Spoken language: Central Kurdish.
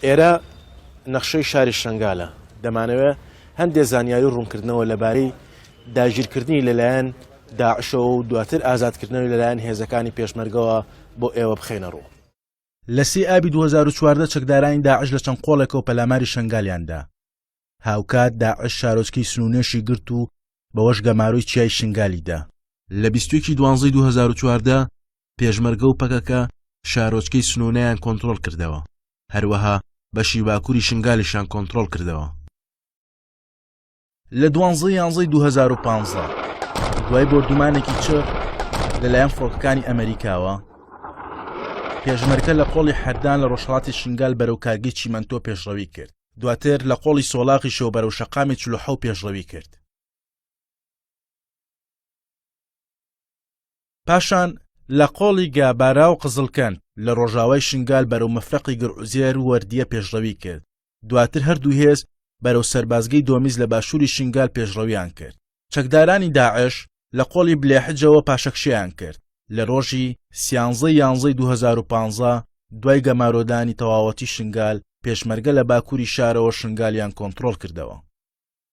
ئێرە نەخشەی شاری شنگالە، دەمانەوێت هەندێ زانیاری و ڕوونکردنەوە لەبارەی داگیرکردنی لەلایەن داعشەوە و دواتر ئازادکردنەوەی لەلایەن هێزەکانی پێشمەرگەوە بۆ ئێوە بخەینە ڕوو. لە سێ ئابی 2014 چەکدارانی داعش لە چەند قۆڵێکەوە پەلاماری شنگالیان دا. هاوکات داعش شارۆچکەی سنونێشی گرت و بەوەش گەمارۆی چیای شنگالی دا. لە 21 ی دوانزەی 2014 پێشمەرگە و پەکەکە شارۆچکەی سنونەیان کۆنترۆڵ کردەوە، هەروەها بەشی باکوری شنگالیشیان کۆنترۆڵ کردەوە. لە دوانزە یانزەی 2015 دوای بۆردومانێکی چڕ لەلایەن فڕۆکەکانی ئەمریکاوە، پێشمەرگە لە قۆڵی حەردان لە ڕۆژهەڵاتی شنگال بەرەو کارگەی چیمەنتۆ پێشڕەوی کرد، دواتر لە قۆڵی سۆڵاغیشەوە بەرەو شەقامی 47 پێشڕەوی کرد. پاشان لە قۆڵی گابارا و قزڵکەند لە ڕۆژاوای شنگال بەرەو مەفرەقی گرعوزێر و وەردیە پێشڕەوی کرد، دواتر هەردوو هێز بەرەو سەربازگەی دۆمیز لە باشووری شنگال پێشڕەویان کرد. چەکدارانی داعش لە قۆڵی بلێحجەوە پاشەکشێیان کرد. لە ڕۆژی سیانزە ی یانزەی 2015 دوای گەمارۆدانی تەواوەتی شنگال، پێشمەرگە لە باکووری شارەوە شنگالیان کۆنترۆڵ کردەوە.